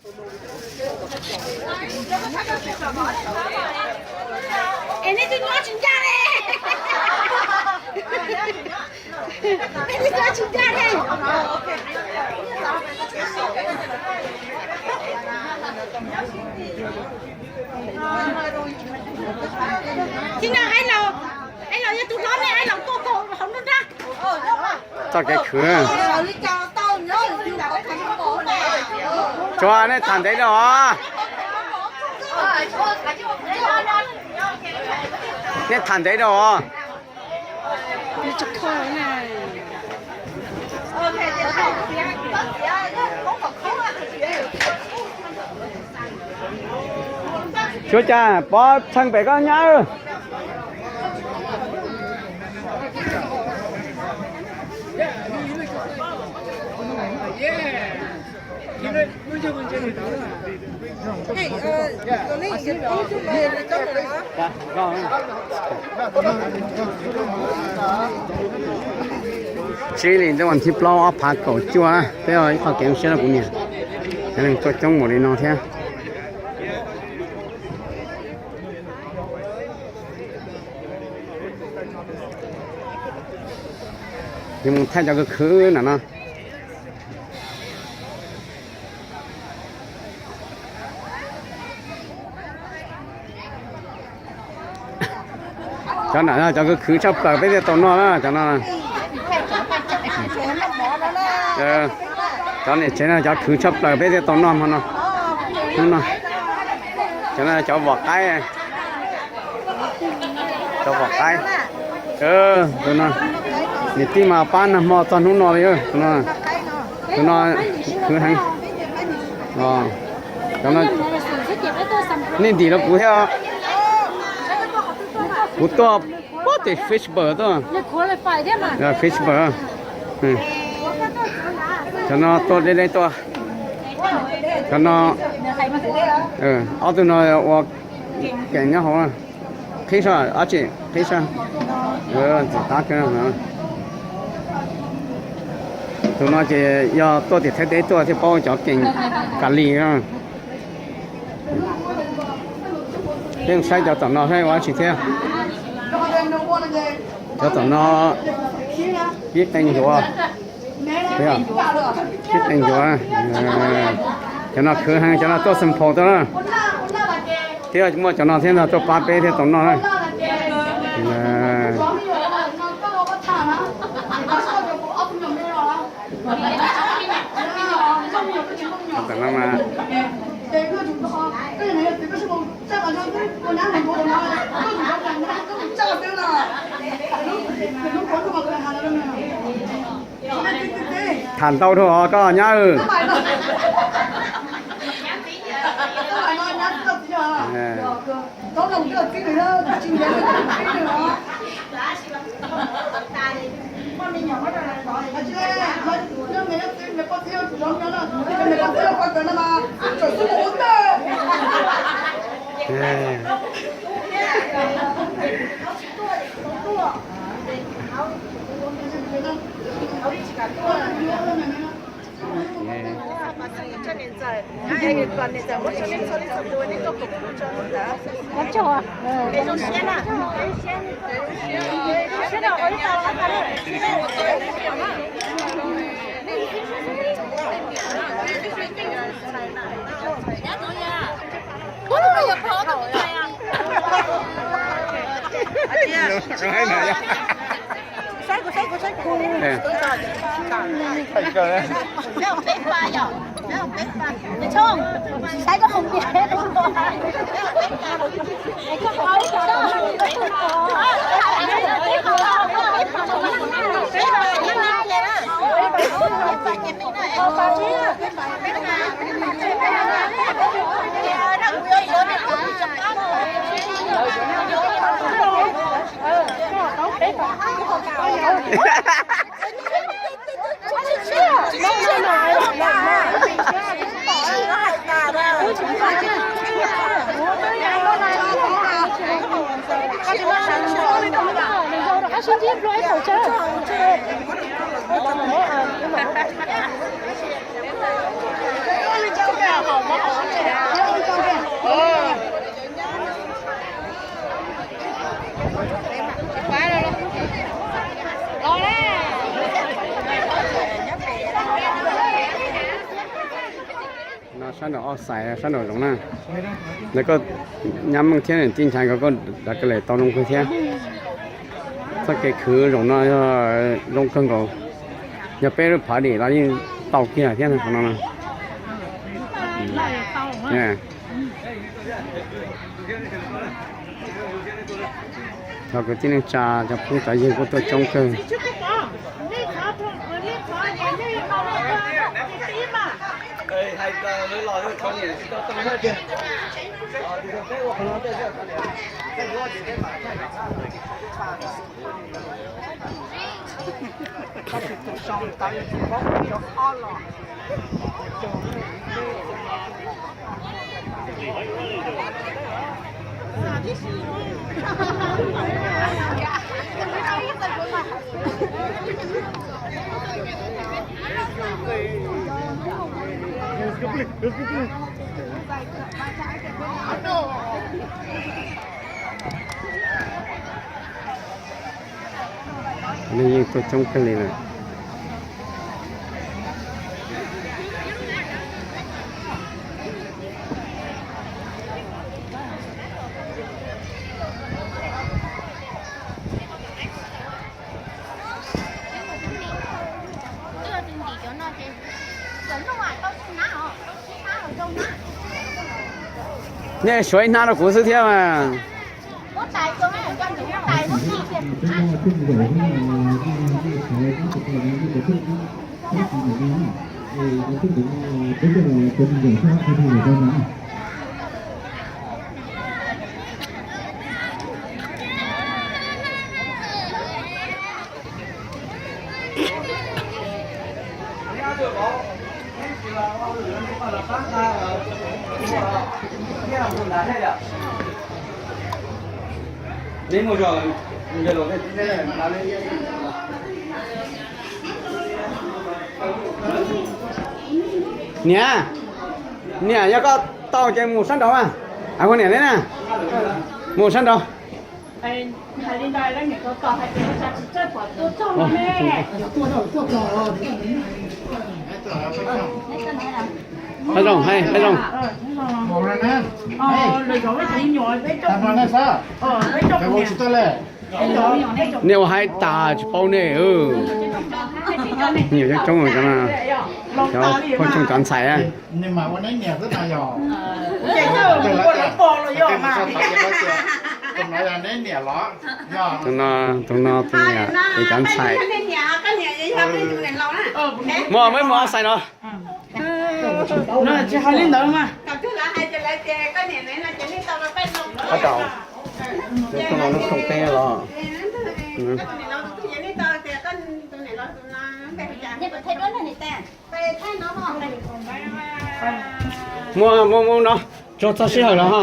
Es nej twb nyob tsis ncaj li. Nej twb nyob tsis ncaj li. Tsis nyob, aib laus, aib laus yog tus hlob ne, aib laus tuaj kaum hauv nruab nrab. Txoj kev khwv. Tsuas nej tham ntev rau os. Nej tham ntev rau os. Suav cas pov txheej pem koj nyab. Tsib hlis ntuj vas thib plaub ob phav kaum cuaj, peb ua ib qho kev zoo siab rau kuv niam. Cov neeg tuaj coob npaum li no thiab. Yuav mus thaij cov khwv khwv ntawm no. Cov ntawm no cov khwv khwv tshaj plaws peb thiaj tau noj na cov no. Cov niam tsev no cov khwv tshaj plaws peb thiaj tau noj hmo no. Hnub no cov no cov vom qaib. Cov vom qaib. Tus no niam tij mas pab nag hmo txog hnub no li. Tus no khwv heev. Nej ntim rau kuv thiab. Kuv tuaj pab tim Facebook tuaj. Facebook. Cov no tuaj deb deb tuaj. Cov no, ob tug no ua keem nyob hauv. Qhib sab, dab tsi qhib sab? Tus no ces yog tuaj tim Thaib teb tuaj thiaj paub cov keem ka li. Peb saib cov tom no saib ua dab tsi thiab. Cov tom no pib qee ncuav. Pib qee ncuav. Cov no khwv heev, cov no tuaj xeem phaum tuaj na. Thiab muaj cov no thiab no tuaj pab peb thiab tau noj na. Tham ntau dhau os koj nyab. Sab nraum outside, sab nraum zoov na. Ntawd koj nyab Meej thiab tij Nchaiv nkawd, koj dav kaw lem tau zoo kawg thiab. Txoj kev khwv zaum no yog zoo kawg nkaus. Yog peb lub party los yeej tau kiag thiab qhov no. Cov kwv tij neej tsa, cov phooj cov ywg kuj tuaj coob kawg. Nej yeej tuaj coob kawg li lawm. Nej suav ib hnab rau kuv xwb thiab mas. Niam, niam, yog koj tau ces mus sab nraud mas. Niam, mus sab nraud. Peb zoo, peb zoo. Nej ua haib tas tsis paub nej. Nyuam coob coob, cov phooj coob cov ntxhais. Tus no, tus no tus niam, cov ntxhais. Muaj, muaj xais no. Tsis hais li ntawd mas. Muaj, muaj, muaj no, tsuag txog sij hawm lawm ho.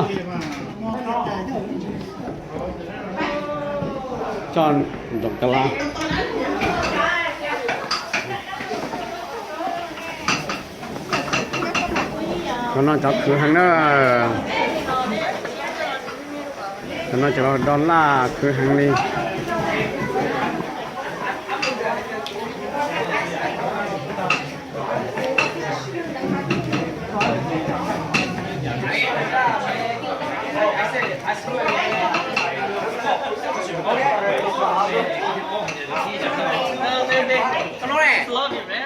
Tso ntsoov ka la. Qhov no cov khwv heev na. Qhov no cov dollar khwv heev li.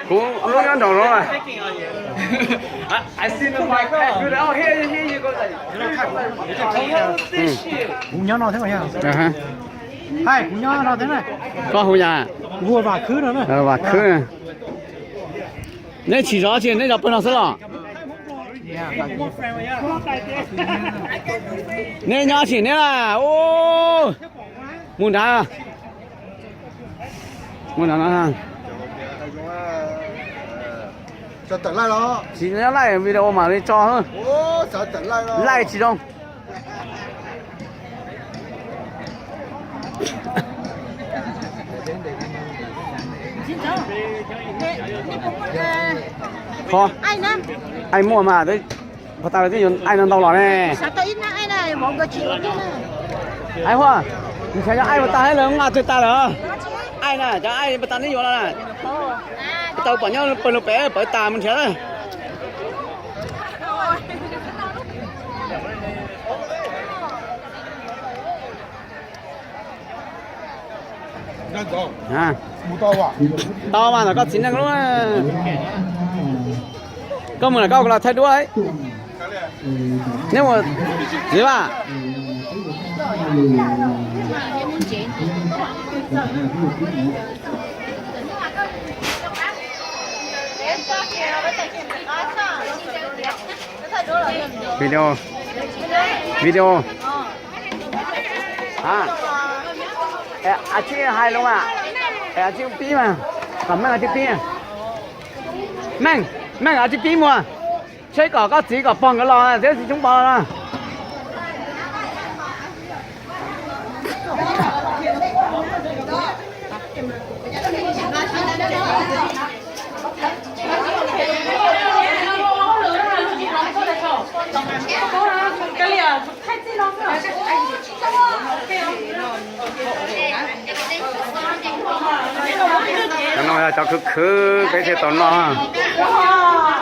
Kuv lub nyob nraum no. Kuv nyob no thiab. Hais, kuv nyob no thiab na. Koj hu yam? Kuv hu Vam Khwb no na. Vam Khwb. Neb tsis zov tsi, neb zov pawg no xwb los? Neb nyob tsis neb la? Mus nrad. Mus nrad no. Tsis nyob laij video mam li tso. Laij tsis zoo. Qhov aim muaj mas, pov tas twb yuav aim no ntau los ne. Aim huaj, nrhiav cov aim pov tas lawm, nqa twg tas lawm. Aim na, cov aim pov tas neb yuav los na. Tau pom nyob pawg lug pem pawv tas mus nrhiav na. Tau mas, ntawm koj txiv neej lub. Koj mus lam koj los thaij duab. Neb mus, txiv Vaj. Video, video. Av tsib hais lus mas, av tsib pib mas, kom Meej av tsib pib. Meej, Meej av tsib pib mus, seb kom koj txiv kom pog nkawd los thiab tsis coob pov no. Cov no yog cov khwv khwv peb thiaj tau noj.